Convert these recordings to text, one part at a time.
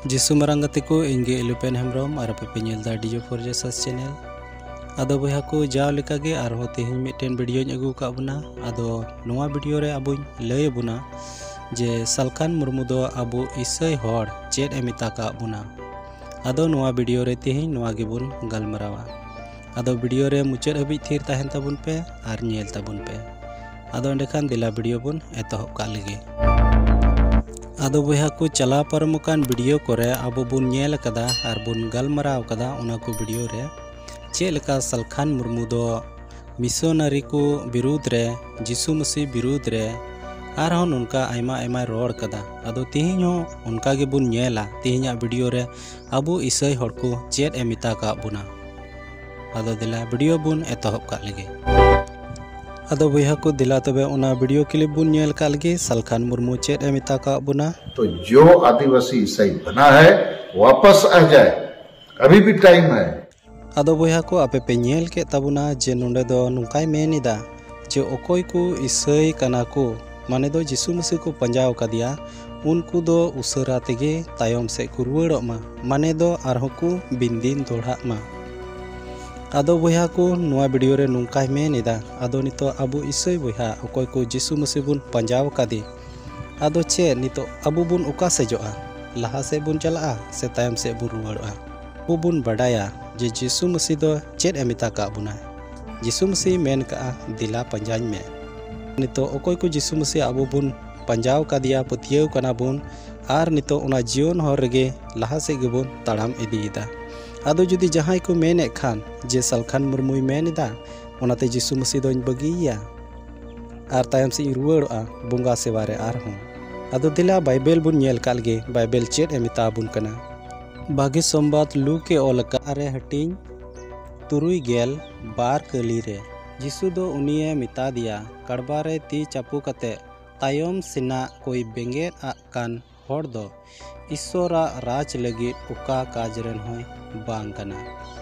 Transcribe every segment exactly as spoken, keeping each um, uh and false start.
ᱡᱤᱥᱩ ᱢᱟᱨᱟᱝ ᱜᱟᱛᱮ ᱠᱚ, ᱤᱧ ᱜᱮ ᱤᱞᱩᱯᱮᱱ ᱦᱮᱢᱵᱨᱚᱢ ᱟᱨ ᱟᱯᱮ ᱯᱮ ᱧᱮᱞ ᱫᱟ ᱰᱤᱡᱳ ᱯᱷᱳᱨ ᱡᱮᱥᱟᱥ ᱪᱮᱱᱮᱞ᱾ ᱟᱫᱚ ᱵᱚᱭᱦᱟ ᱠᱚ, ᱡᱟᱣ ᱞᱮᱠᱟ ᱜᱮ ᱟᱨᱦᱚᱸ ᱛᱮᱦᱮᱧ ᱢᱤᱫᱴᱮᱱ ᱵᱷᱤᱰᱤᱭᱳᱧ ᱟᱹᱜᱩ ᱟᱠᱟᱫ ᱵᱚᱱᱟ᱾ ᱟᱫᱚ ᱱᱚᱣᱟ ᱵᱷᱤᱰᱤᱭᱳ ᱨᱮ ᱟᱵᱚᱧ ᱞᱟᱹᱭ ᱟᱵᱚᱱᱟ ᱡᱮ ᱥᱟᱞᱠᱷᱟᱱ ᱢᱩᱨᱢᱩ ᱫᱚ ᱟᱵᱚ ᱤᱥᱟᱹᱭ ᱦᱚᱲ ᱪᱮᱫ ᱮ ᱢᱮᱛᱟ ᱠᱟᱜ ᱵᱚᱱᱟ᱾ ᱟᱫᱚ ᱱᱚᱣᱟ ᱵᱷᱤᱰᱤᱭᱳ ᱨᱮ ᱛᱮᱦᱮᱧ ᱱᱚᱣᱟ ᱜᱮᱵᱚᱱ ᱜᱟᱞᱢᱟᱨᱟᱣᱟ᱾ ᱟᱫᱚ ᱵᱷᱤᱰᱤᱭᱳ ᱨᱮ ᱢᱩᱪᱟᱹᱫ ᱦᱟᱹᱵᱤᱡ ᱛᱷᱤᱨ ᱛᱟᱦᱮᱱ ᱛᱟᱵᱚᱱ ᱯᱮ ᱟᱨ ᱧᱮᱞ ᱛᱟᱵᱚᱱ ᱯᱮ᱾ ᱟᱫᱚ ᱮᱸᱰᱮᱠᱷᱟᱱ ᱫᱮᱞᱟ ᱵᱷᱤᱰᱤᱭᱳ ᱵᱚᱱ ᱮᱛᱚᱦᱚᱵ ᱠᱟᱜ ᱞᱮᱜᱮ᱾ ᱟᱫᱚ ᱵᱚᱭᱦᱟ ᱠᱚ, ᱪᱟᱞᱟᱣ ᱯᱟᱨᱚᱢ ᱟᱠᱟᱱ ᱵᱷᱤᱰᱤᱭᱳ ᱠᱚᱨᱮ ᱟᱵᱚ ᱵᱚᱱ ᱧᱮᱞ ᱟᱠᱟᱫᱟ ᱟᱨ ᱵᱚᱱ ᱜᱟᱞᱢᱟᱨᱟᱣ ᱟᱠᱟᱫᱟ ᱚᱱᱟ ᱠᱚ ᱵᱷᱤᱰᱤᱭᱳ ᱨᱮ, ᱪᱮᱫ ᱞᱮᱠᱟ ᱥᱟᱞᱠᱷᱟᱱ ᱢᱩᱨᱢᱩ ᱫᱚ ᱢᱤᱥᱚᱱᱟᱨᱤ ᱠᱚ ᱵᱤᱨᱩᱫᱽ ᱨᱮ, ᱡᱤᱥᱩ ᱢᱟᱹᱥᱤ ᱵᱤᱨᱩᱫᱽ ᱨᱮ ᱟᱨᱦᱚᱸ ᱱᱚᱝᱠᱟ ᱟᱭᱢᱟ ᱟᱭᱢᱟᱭ ᱨᱚᱲ ᱠᱟᱫᱟ᱾ ᱟᱫᱚ ᱛᱮᱦᱮᱧ ᱦᱚᱸ ᱚᱱᱠᱟ ᱜᱮᱵᱚᱱ ᱧᱮᱞᱟ ᱛᱮᱦᱮᱧᱟᱜ ᱵᱷᱤᱰᱤᱭᱳ ᱨᱮ ᱟᱵᱚ ᱤᱥᱟᱹᱭ ᱦᱚᱲ ᱠᱚ ᱪᱮᱫ ᱮ ᱢᱮᱛᱟ ᱠᱟᱜ ᱵᱚᱱᱟ᱾ ᱟᱫᱚ ᱫᱮᱞᱟ ᱵᱷᱤᱰᱤᱭᱳ ᱵᱚᱱ ᱮᱛᱚᱦᱚᱵ ᱠᱟᱜ ᱞᱮᱜᱮ᱾ ᱟᱫᱚ ᱵᱚᱭᱦᱟ ᱠᱚ, ᱫᱮᱞᱟ ᱛᱚᱵᱮ ᱚᱱᱟ ᱵᱷᱤᱰᱤᱭᱳ ᱠᱞᱤᱯ ᱵᱚᱱ ᱧᱮᱞ ᱠᱟᱜ ᱞᱮᱜᱮ, ᱥᱟᱞᱠᱷᱟᱱ ᱢᱩᱨᱢᱩ ᱪᱮᱫ ᱮ ᱢᱮᱛᱟ ᱠᱟᱜ ᱵᱚᱱᱟ᱾ तो जो आदिवासी ईसाई बना है, वापस आ जाए, अभी भी टाइम है। ᱟᱫᱚ ᱵᱚᱭᱦᱟ ᱠᱚ, ᱟᱯᱮ ᱯᱮ ᱧᱮᱞ ᱠᱮᱫ ᱛᱟᱵᱚᱱᱟ ᱡᱮ ᱱᱚᱰᱮ ᱫᱚ ᱱᱚᱝᱠᱟᱭ ᱢᱮᱱ ᱮᱫᱟ ᱡᱮ ᱚᱠᱚᱭ ᱠᱚ ᱤᱥᱟᱹᱭ ᱠᱟᱱᱟ ᱠᱚ, ᱢᱟᱱᱮ ᱫᱚ ᱡᱤᱥᱩ ᱢᱟᱹᱥᱤ ᱠᱚ ᱯᱟᱸᱡᱟ ᱟᱠᱟᱫᱮᱭᱟ, ᱩᱱᱠᱩ ᱫᱚ ᱩᱥᱟᱹᱨᱟ ᱛᱮᱜᱮ ᱛᱟᱭᱚᱢ ᱥᱮᱫ ᱠᱚ ᱨᱩᱣᱟᱹᱲᱚᱜ ᱢᱟ, ᱢᱟᱱᱮ ᱫᱚ ᱟᱨᱦᱚᱸ ᱠᱚ ᱵᱤᱱᱫᱤᱱ ᱫᱚᱦᱲᱟᱜ ᱢᱟ᱾ ᱟᱫᱚ ᱵᱚᱭᱦᱟ ᱠᱚ, ᱱᱚᱣᱟ ᱵᱷᱤᱰᱤᱭᱳ ᱨᱮ ᱱᱚᱝᱠᱟᱭ ᱢᱮᱱ ᱮᱫᱟ, ᱟᱫᱚ ᱱᱤᱛᱚᱜ ᱟᱵᱚ ᱤᱥᱟᱹᱭ ᱵᱚᱭᱦᱟ ᱚᱠᱚᱭ ᱠᱚ ᱡᱤᱥᱩ ᱢᱟᱹᱥᱤ ᱵᱚᱱ ᱯᱟᱸᱡᱟ ᱟᱠᱟᱫᱮ, ᱟᱫᱚ ᱪᱮᱫ ᱱᱤᱛᱚᱜ ᱟᱵᱚ ᱵᱚᱱ ᱚᱠᱟ ᱥᱮᱡᱚᱜᱼᱟ? ᱞᱟᱦᱟ ᱥᱮᱫ ᱵᱚᱱ ᱪᱟᱞᱟᱜᱼᱟ ᱥᱮ ᱛᱟᱭᱚᱢ ᱥᱮᱫ ᱵᱚᱱ ᱨᱩᱣᱟᱹᱲᱚᱜᱼᱟ? ᱟᱵᱚ ᱵᱚᱱ ᱵᱟᱰᱟᱭᱟ ᱡᱮ ᱡᱤᱥᱩ ᱢᱟᱹᱥᱤ ᱫᱚ ᱪᱮᱫ ᱮ ᱢᱮᱛᱟ ᱠᱟᱜ ᱵᱚᱱᱟ᱾ ᱡᱤᱥᱩ ᱢᱟᱹᱥᱤ ᱢᱮᱱ ᱠᱟᱜᱼᱟ, "ᱫᱮᱞᱟ ᱯᱟᱸᱡᱟᱧ ᱢᱮ᱾" ᱱᱤᱛᱚᱜ ᱚᱠᱚᱭ ᱠᱚ ᱡᱤᱥᱩ ᱢᱟᱹᱥᱤ ᱟᱵᱚ ᱵᱚᱱ ᱯᱟᱸᱡᱟᱣ ᱠᱟᱫᱮᱭᱟ, ᱯᱟᱹᱛᱭᱟᱹᱣ ᱠᱟᱱᱟ ᱵᱚᱱ, ᱟᱨ ᱱᱤᱛᱚᱜ ᱚᱱᱟ ᱡᱤᱭᱚᱱ ᱦᱚᱨ ᱨᱮᱜᱮ ᱞᱟᱦᱟ ᱥᱮᱫ ᱜᱮᱵᱚᱱ ᱛᱟᱲᱟᱢ ᱤᱫᱤᱭᱮᱫᱟ᱾ ᱟᱫᱚ ᱡᱩᱫᱤ ᱡᱟᱦᱟᱸᱭ ᱠᱚ ᱢᱮᱱᱮᱫ ᱠᱷᱟᱱ ᱡᱮ ᱥᱟᱞᱠᱷᱟᱱ ᱢᱩᱨᱢᱩᱭ ᱢᱮᱱ ᱮᱫᱟ, ᱚᱱᱟᱛᱮ ᱡᱤᱥᱩ ᱢᱟᱹᱥᱤ ᱫᱚᱧ ᱵᱟᱹᱜᱤᱭᱮᱭᱟ ᱟᱨ ᱛᱟᱭᱚᱢ ᱥᱮᱫ ᱤᱧ ᱨᱩᱣᱟᱹᱲᱚᱜᱼᱟ ᱵᱚᱸᱜᱟ ᱥᱮᱵᱟ ᱨᱮ ᱟᱨᱦᱚᱸ᱾ ᱟᱫᱚ ᱫᱮᱞᱟ ᱵᱟᱭᱵᱮᱞ ᱵᱚᱱ ᱧᱮᱞ ᱠᱟᱜ ᱞᱮᱜᱮ, ᱵᱟᱭᱵᱮᱞ ᱪᱮᱫ ᱮ ᱢᱮᱛᱟ ᱵᱚᱱ ᱠᱟᱱᱟ᱾ ᱵᱷᱟᱹᱜᱤ ᱥᱚᱢᱵᱟᱫ ᱞᱩᱠ ᱮ ᱚᱞ ᱟᱠᱟᱫ ᱟᱨᱮ ᱦᱟᱹᱴᱤᱧ ᱛᱩᱨᱩᱭ ᱜᱮᱞ ᱵᱟᱨ ᱠᱟᱹᱞᱤ ᱨᱮ, ᱡᱤᱥᱩ ᱫᱚ ᱩᱱᱤᱭᱮ ᱢᱮᱛᱟ ᱫᱮᱭᱟ, "ᱠᱟᱲᱵᱟ ᱨᱮ ᱛᱤ ᱪᱟᱯᱚ ᱠᱟᱛᱮ ᱛᱟᱭᱚᱢ ᱥᱮᱱᱟᱜ ᱠᱚᱭ ᱵᱮᱸᱜᱮᱫ ᱟᱜ ᱠᱟᱱ ᱦᱚᱲ ᱫᱚ ᱤᱥᱥᱚᱨᱟᱜ ᱨᱟᱡᱽ ᱞᱟᱹᱜᱤᱫ ᱚᱠᱟ ᱠᱟᱡᱽ ᱨᱮᱱ ᱦᱚᱸᱭ ᱵᱟᱝ ᱠᱟᱱᱟ᱾"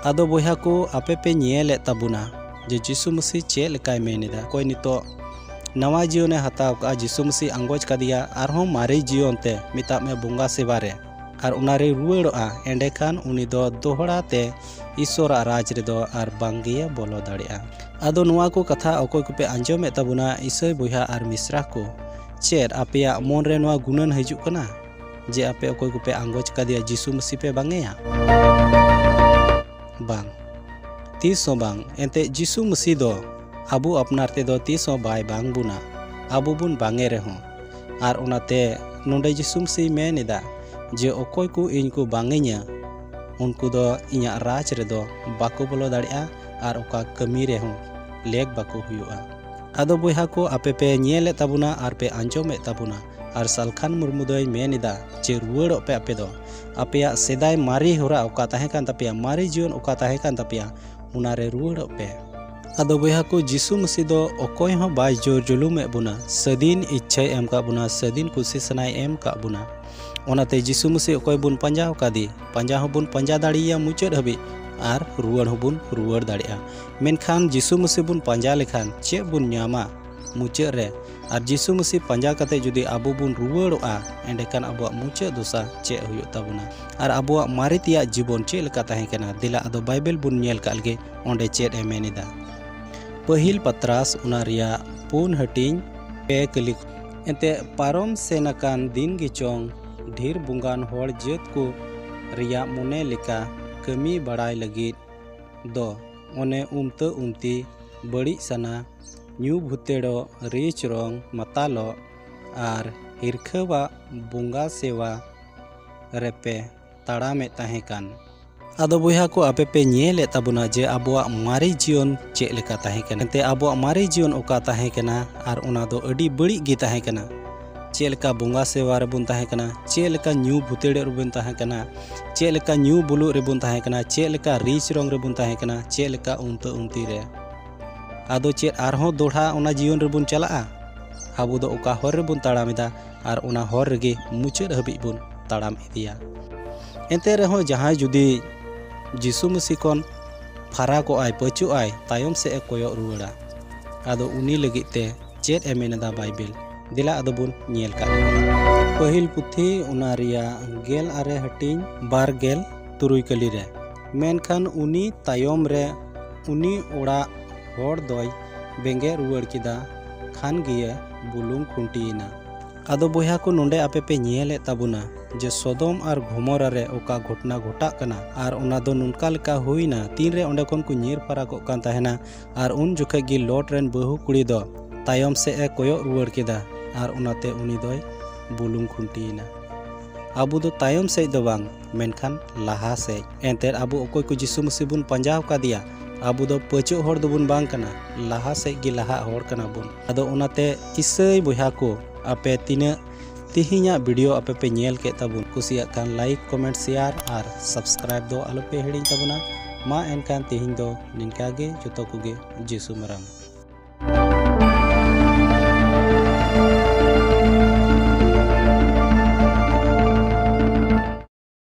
ᱟᱫᱚ ᱵᱚᱭᱦᱟ ᱠᱚ, ᱟᱯᱮ ᱯᱮ ᱧᱮᱞᱮᱫ ᱛᱟᱵᱚᱱᱟ ᱡᱮ ᱡᱤᱥᱩ ᱢᱟᱹᱥᱤ ᱪᱮᱫ ᱞᱮᱠᱟᱭ ᱢᱮᱱ ᱮᱫᱟ᱾ ᱚᱠᱚᱭ ᱱᱤᱛᱚᱜ ᱱᱟᱣᱟ ᱡᱤᱭᱚᱱᱮ ᱦᱟᱛᱟᱣ ᱠᱟᱜᱼᱟ, ᱡᱤᱥᱩ ᱢᱟᱹᱥᱤ ᱟᱸᱜᱚᱪ ᱠᱟᱫᱮᱭᱟ, ᱟᱨᱦᱚᱸ ᱢᱟᱨᱮ ᱡᱤᱭᱚᱱ ᱛᱮ, ᱢᱮᱛᱟᱜ ᱢᱮ, ᱵᱚᱸᱜᱟ ᱥᱮᱵᱟ ᱨᱮ ᱟᱨ ᱚᱱᱟ ᱨᱮᱭ ᱨᱩᱣᱟᱹᱲᱚᱜᱼᱟ, ᱮᱸᱰᱮᱠᱷᱟᱱ ᱩᱱᱤ ᱫᱚ ᱫᱚᱦᱲᱟ ᱛᱮ ᱤᱥᱚᱨᱟᱜ ᱨᱟᱡᱽ ᱨᱮᱫᱚ ᱟᱨ ᱵᱟᱝ ᱜᱮᱭ ᱵᱚᱞᱚ ᱫᱟᱲᱮᱭᱟᱜᱼᱟ᱾ ᱟᱫᱚ ᱱᱚᱣᱟ ᱠᱚ ᱠᱟᱛᱷᱟ ᱚᱠᱚᱭ ᱠᱚᱯᱮ ᱟᱸᱡᱚᱢᱮᱫ ᱛᱟᱵᱚᱱᱟ, ᱤᱥᱟᱹᱭ ᱵᱚᱭᱦᱟ ᱟᱨ ᱢᱤᱥᱨᱟ ᱠᱚ, ᱪᱮᱫ ᱟᱯᱮᱭᱟᱜ ᱢᱚᱱ ᱨᱮ ᱱᱚᱣᱟ ᱜᱩᱱᱟᱹᱱ ᱦᱤᱡᱩᱜ ᱠᱟᱱᱟ ᱡᱮ ᱟᱯᱮ ᱚᱠᱚᱭ ᱠᱚᱯᱮ ᱟᱸᱜᱚᱪ ᱠᱟᱫᱮᱭᱟ, ᱡᱤᱥᱩ ᱢᱟᱹᱥᱤ ᱯᱮ ᱵᱟᱝᱮᱭᱟ? ᱵᱟᱝ, ᱛᱤᱥ ᱦᱚᱸ ᱵᱟᱝ᱾ ᱮᱱᱛᱮ ᱡᱤᱥᱩ ᱢᱟᱹᱥᱤ ᱫᱚ ᱟᱵᱚ ᱟᱯᱱᱟᱨ ᱛᱮᱫᱚ ᱛᱤᱥ ᱦᱚᱸ ᱵᱟᱭ ᱵᱟᱝ ᱵᱚᱱᱟ, ᱟᱵᱚ ᱵᱚᱱ ᱵᱟᱝᱮ ᱨᱮᱦᱚᱸ᱾ ᱟᱨ ᱚᱱᱟᱛᱮ ᱱᱚᱰᱮ ᱡᱤᱥᱩ ᱢᱟᱹᱥᱤᱭ ᱢᱮᱱ ᱮᱫᱟ ᱡᱮ ᱚᱠᱚᱭ ᱠᱚ ᱤᱧ ᱠᱚ ᱵᱟᱝᱮᱧᱟ, ᱩᱱᱠᱩ ᱫᱚ ᱤᱧᱟᱹᱜ ᱨᱟᱡᱽ ᱨᱮᱫᱚ ᱵᱟᱠᱚ ᱵᱚᱞᱚ ᱫᱟᱲᱮᱭᱟᱜᱼᱟ ᱟᱨ ᱚᱠᱟ ᱠᱟᱹᱢᱤ ᱨᱮᱦᱚᱸ ᱞᱮᱠ ᱵᱟᱠᱚ ᱦᱩᱭᱩᱜᱼᱟ᱾ ᱟᱫᱚ ᱵᱚᱭᱦᱟ ᱠᱚ, ᱟᱯᱮ ᱯᱮ ᱧᱮᱞᱮᱫ ᱛᱟᱵᱚᱱᱟ ᱟᱨ ᱯᱮ ᱟᱸᱡᱚᱢᱮᱫ ᱛᱟᱵᱚᱱᱟ, ᱟᱨ ᱥᱟᱞᱠᱷᱟᱱ ᱢᱩᱨᱢᱩ ᱫᱚᱭ ᱢᱮᱱ ᱮᱫᱟ ᱡᱮ ᱨᱩᱣᱟᱹᱲᱚᱜ ᱯᱮ ᱟᱯᱮ ᱫᱚ, ᱟᱯᱮᱭᱟᱜ ᱥᱮᱫᱟᱭ ᱢᱟᱨᱮ ᱦᱚᱨᱟ ᱚᱠᱟ ᱛᱟᱦᱮᱸ ᱠᱟᱱ ᱛᱟᱯᱮᱭᱟ, ᱢᱟᱨᱮ ᱡᱤᱭᱚᱱ ᱚᱠᱟ ᱛᱟᱦᱮᱸ ᱠᱟᱱ ᱛᱟᱯᱮᱭᱟ, ᱚᱱᱟ ᱨᱮ ᱨᱩᱣᱟᱹᱲᱚᱜ ᱯᱮ᱾ ᱟᱫᱚ ᱵᱚᱭᱦᱟ ᱠᱚ, ᱡᱤᱥᱩ ᱢᱟᱹᱥᱤ ᱫᱚ ᱚᱠᱚᱭ ᱦᱚᱸ ᱵᱟᱭ ᱡᱳᱨ ᱡᱩᱞᱩᱢᱮᱫ ᱵᱚᱱᱟ, ᱥᱟᱹᱫᱷᱤᱱ ᱤᱪᱪᱷᱟᱭ ᱮᱢ ᱠᱟᱜ ᱵᱚᱱᱟ, ᱥᱟᱹᱫᱷᱤᱱ ᱠᱩᱥᱤ ᱥᱟᱱᱟᱭ ᱮᱢ ᱠᱟᱜ ᱵᱚᱱᱟ᱾ ᱚᱱᱟᱛᱮ ᱡᱤᱥᱩ ᱢᱟᱹᱥᱤ ᱚᱠᱚᱭ ᱵᱚᱱ ᱯᱟᱸᱡᱟ ᱟᱠᱟᱫᱮ, ᱯᱟᱸᱡᱟ ᱦᱚᱸᱵᱚᱱ ᱯᱟᱸᱡᱟ ᱫᱟᱲᱮᱭᱟᱭᱟ ᱢᱩᱪᱟᱹᱫ ᱦᱟᱹᱵᱤᱡ, ᱟᱨ ᱨᱩᱣᱟᱹᱲ ᱦᱚᱸᱵᱚᱱ ᱨᱩᱣᱟᱹᱲ ᱫᱟᱲᱮᱭᱟᱜᱼᱟ᱾ ᱢᱮᱱᱠᱷᱟᱱ ᱡᱤᱥᱩ ᱢᱟᱹᱥᱤ ᱵᱚᱱ ᱯᱟᱸᱡᱟ ᱞᱮᱠᱷᱟᱱ ᱪᱮᱫ ᱵᱚᱱ ᱧᱟᱢᱟ ᱢᱩᱪᱟᱹᱫ ᱨᱮ? ᱟᱨ ᱡᱤᱥᱩ ᱢᱟᱹᱥᱤ ᱯᱟᱸᱡᱟ ᱠᱟᱛᱮ ᱡᱩᱫᱤ ᱟᱵᱚ ᱵᱚᱱ ᱨᱩᱣᱟᱹᱲᱚᱜᱼᱟ, ᱮᱸᱰᱮᱠᱷᱟᱱ ᱟᱵᱚᱣᱟᱜ ᱢᱩᱪᱟᱹᱫ ᱫᱚᱥᱟ ᱪᱮᱫ ᱦᱩᱭᱩᱜ ᱛᱟᱵᱚᱱᱟ? ᱟᱨ ᱟᱵᱚᱣᱟᱜ ᱢᱟᱨᱮ ᱛᱮᱭᱟᱜ ᱡᱤᱵᱚᱱ ᱪᱮᱫ ᱞᱮᱠᱟ ᱛᱟᱦᱮᱸ ᱠᱟᱱᱟ? ᱫᱮᱞᱟ ᱟᱫᱚ ᱵᱟᱭᱵᱮᱞ ᱵᱚᱱ ᱧᱮᱞ ᱠᱟᱜ ᱞᱮᱜᱮ, ᱚᱸᱰᱮ ᱪᱮᱫ ᱮ ᱢᱮᱱ ᱮᱫᱟ᱾ ᱯᱟᱹᱦᱤᱞ ᱯᱟᱛᱨᱟᱥ, ᱚᱱᱟ ᱨᱮᱭᱟᱜ ᱯᱩᱱ ᱦᱟᱹᱴᱤᱧ, ᱯᱮ ᱠᱟᱹᱞᱤ᱾ ᱮᱱᱛᱮ ᱯᱟᱨᱚᱢ ᱥᱮᱱ ᱟᱠᱟᱱ ᱫᱤᱱ ᱜᱮ ᱪᱚᱝ ᱰᱷᱮᱨ ᱵᱚᱸᱜᱟᱱ ᱦᱚᱲ ᱡᱟᱹᱛ ᱠᱚ ᱨᱮᱭᱟᱜ ᱢᱚᱱᱮ ᱞᱮᱠᱟ ᱠᱟᱹᱢᱤ ᱵᱟᱲᱟᱭ ᱞᱟᱹᱜᱤᱫ ᱫᱚ ᱚᱱᱮ ᱩᱢᱛᱟᱹ ᱩᱢᱛᱤ, ᱵᱟᱹᱲᱤᱡ ᱥᱟᱱᱟ, ᱧᱩ ᱵᱷᱩᱛᱮᱲᱚᱜ, ᱨᱤᱪ ᱨᱚᱝ, ᱢᱟᱛᱟᱞᱚᱜ ᱟᱨ ᱦᱤᱨᱠᱷᱟᱹᱣᱟᱜ ᱵᱚᱸᱜᱟ ᱥᱮᱣᱟ ᱨᱮᱯᱮ ᱛᱟᱲᱟᱢᱮᱫ ᱛᱟᱦᱮᱸ ᱠᱟᱱ᱾ ᱟᱫᱚ ᱵᱚᱭᱦᱟ ᱠᱚ, ᱟᱯᱮ ᱯᱮ ᱧᱮᱞᱮᱫ ᱛᱟᱵᱚᱱᱟ ᱡᱮ ᱟᱵᱚᱣᱟᱜ ᱢᱟᱨᱮ ᱡᱤᱭᱚᱱ ᱪᱮᱫ ᱞᱮᱠᱟ ᱛᱟᱦᱮᱸ ᱠᱟᱱᱟ᱾ ᱮᱱᱛᱮ ᱟᱵᱚᱣᱟᱜ ᱢᱟᱨᱮ ᱡᱤᱭᱚᱱ ᱚᱠᱟ ᱛᱟᱦᱮᱸ ᱠᱟᱱᱟ, ᱟᱨ ᱚᱱᱟ ᱫᱚ ᱟᱹᱰᱤ ᱵᱟᱹᱲᱤᱡ ᱜᱮ ᱛᱟᱦᱮᱸ ᱠᱟᱱᱟ᱾ ᱪᱮᱫ ᱞᱮᱠᱟ ᱵᱚᱸᱜᱟ ᱥᱮᱣᱟ ᱨᱮᱵᱚᱱ ᱛᱟᱦᱮᱸ ᱠᱟᱱᱟ, ᱪᱮᱫ ᱞᱮᱠᱟ ᱧᱩ ᱵᱷᱩᱛᱮᱲ ᱨᱮᱵᱚᱱ ᱛᱟᱦᱮᱸ ᱠᱟᱱᱟ, ᱪᱮᱫ ᱞᱮᱠᱟ ᱧᱩ ᱵᱩᱞᱩᱜ ᱨᱮᱵᱚᱱ ᱛᱟᱦᱮᱸ ᱠᱟᱱᱟ, ᱪᱮᱫ ᱞᱮᱠᱟ ᱨᱤᱪ ᱨᱚᱝ ᱨᱮᱵᱚᱱ ᱛᱟᱦᱮᱸ ᱠᱟᱱᱟ, ᱪᱮᱫ ᱞᱮᱠᱟ ᱩᱢᱛᱟᱹ ᱩᱢᱛᱤ ᱨᱮ᱾ ᱟᱫᱚ ᱪᱮᱫ ᱟᱨᱦᱚᱸ ᱫᱚᱲᱦᱟ ᱚᱱᱟ ᱡᱤᱭᱚᱱ ᱨᱮᱵᱚᱱ ᱪᱟᱞᱟᱜᱼᱟ? ᱟᱵᱚ ᱫᱚ ᱚᱠᱟ ᱦᱚᱨ ᱨᱮᱵᱚᱱ ᱛᱟᱲᱟᱢ ᱮᱫᱟ, ᱟᱨ ᱚᱱᱟ ᱦᱚᱨ ᱨᱮᱜᱮ ᱢᱩᱪᱟᱹᱫ ᱦᱟᱹᱵᱤᱡ ᱵᱚᱱ ᱛᱟᱲᱟᱢ ᱤᱫᱤᱭᱟ᱾ ᱮᱱᱛᱮ ᱨᱮᱦᱚᱸ ᱡᱟᱦᱟᱸᱭ ᱡᱩᱫᱤ ᱡᱤᱥᱩ ᱢᱟᱹᱥᱤ ᱠᱷᱚᱱ ᱯᱷᱟᱨᱟᱠᱚᱜ ᱟᱭ, ᱯᱟᱹᱪᱩᱜ ᱟᱭ, ᱛᱟᱭᱚᱢ ᱥᱮᱫ ᱮ ᱠᱚᱭᱚᱜ ᱨᱩᱣᱟᱹᱲᱟ, ᱟᱫᱚ ᱩᱱᱤ ᱞᱟᱹᱜᱤᱫ ᱛᱮ ᱪᱮᱫ ᱮ ᱢᱮᱱ ᱮᱫᱟ ᱵᱟᱭᱵᱮᱞ? ᱫᱮᱞᱟ ᱟᱫᱚ ᱵᱚᱱ ᱧᱮᱞ ᱠᱟᱜ ᱞᱮᱜᱮ᱾ ᱯᱟᱹᱦᱤᱞ ᱯᱩᱛᱷᱤ, ᱚᱱᱟ ᱨᱮᱭᱟᱜ ᱜᱮᱞ ᱟᱨᱮ ᱦᱟᱹᱴᱤᱧ, ᱵᱟᱨ ᱜᱮᱞ ᱛᱩᱨᱩᱭ ᱠᱟᱹᱞᱤ ᱨᱮ, ᱢᱮᱱᱠᱷᱟᱱ ᱩᱱᱤ ᱛᱟᱭᱚᱢ ᱨᱮ ᱩᱱᱤ ᱚᱲᱟᱜ ᱦᱚᱲ ᱫᱚᱭ ᱵᱮᱸᱜᱮᱫ ᱨᱩᱣᱟᱹᱲ ᱠᱮᱫᱟ, ᱠᱷᱟᱱ ᱜᱮᱭᱮ ᱵᱩᱞᱩᱝ ᱠᱷᱩᱱᱴᱤᱭᱮᱱᱟ᱾ ᱟᱫᱚ ᱵᱚᱭᱦᱟ ᱠᱚ, ᱱᱚᱰᱮ ᱟᱯᱮ ᱯᱮ ᱧᱮᱞᱮᱫ ᱛᱟᱵᱚᱱᱟ ᱡᱮ ᱥᱚᱫᱚᱢ ᱟᱨ ᱜᱷᱚᱢᱚᱨᱟ ᱨᱮ ᱚᱠᱟ ᱜᱷᱚᱴᱚᱱᱟ ᱜᱷᱚᱴᱟᱜ ᱠᱟᱱᱟ, ᱟᱨ ᱚᱱᱟ ᱫᱚ ᱱᱚᱝᱠᱟ ᱞᱮᱠᱟ ᱦᱩᱭᱱᱟ, ᱛᱤᱱᱨᱮ ᱚᱸᱰᱮ ᱠᱷᱚᱱ ᱠᱚ ᱧᱤᱨ ᱯᱷᱟᱨᱟᱠᱚᱜ ᱠᱟᱱ ᱛᱟᱦᱮᱱᱟ, ᱟᱨ ᱩᱱ ᱡᱚᱠᱷᱮᱡ ᱜᱮ ᱞᱚᱴ ᱨᱮᱱ ᱵᱟᱹᱦᱩ ᱠᱩᱲᱤ ᱫᱚ ᱛᱟᱭᱚᱢ ᱥᱮᱫ ᱮ ᱠᱚᱭᱚᱜ ᱨᱩᱣᱟᱹᱲ ᱠᱮᱫᱟ, ᱟᱨ ᱚᱱᱟᱛᱮ ᱩᱱᱤ ᱫᱚᱭ ᱵᱩᱞᱩᱝ ᱠᱷᱩᱱᱴᱤᱭᱮᱱᱟ᱾ ᱟᱵᱚ ᱫᱚ ᱛᱟᱭᱚᱢ ᱥᱮᱫ ᱫᱚ ᱵᱟᱝ, ᱢᱮᱱᱠᱷᱟᱱ ᱞᱟᱦᱟ ᱥᱮᱫ᱾ ᱮᱱᱛᱮᱫ ᱟᱵᱚ ᱚᱠᱚᱭ ᱠᱚ ᱡᱤᱥᱩ ᱢᱟᱹᱥᱤ ᱵᱚᱱ ᱯᱟᱸᱡᱟ ᱟᱠᱟᱫᱮᱭᱟ, ᱟᱵᱚ ᱫᱚ ᱯᱟᱹᱪᱟᱹᱜ ᱦᱚᱲ ᱫᱚᱵᱚᱱ ᱵᱟᱝ ᱠᱟᱱᱟ, ᱞᱟᱦᱟ ᱥᱮᱫ ᱜᱮ ᱞᱟᱦᱟᱜ ᱦᱚᱲ ᱠᱟᱱᱟ ᱵᱚᱱ᱾ ᱟᱫᱚ ᱚᱱᱟᱛᱮ ᱤᱥᱟᱹᱭ ᱵᱚᱭᱦᱟ ᱠᱚ, ᱟᱯᱮ ᱛᱤᱱᱟᱹᱜ ᱛᱮᱦᱮᱧᱟᱜ video ᱟᱯᱮ ᱯᱮ ᱧᱮᱞ ᱠᱮᱫ ᱛᱟᱵᱚᱱ, ᱠᱩᱥᱤᱭᱟᱜ ᱠᱷᱟᱱ like, comment, share ᱟᱨ subscribe ᱫᱚ ᱟᱞᱚᱯᱮ ᱦᱤᱲᱤᱧ ᱛᱟᱵᱚᱱᱟ᱾ ᱢᱟ ᱮᱱᱠᱷᱟᱱ ᱛᱮᱦᱮᱧ ᱫᱚ ᱱᱤᱝᱠᱟ ᱜᱮ, ᱡᱚᱛᱚ ᱠᱚᱜᱮ ᱡᱤᱥᱩ ᱢᱟᱨᱟᱝ᱾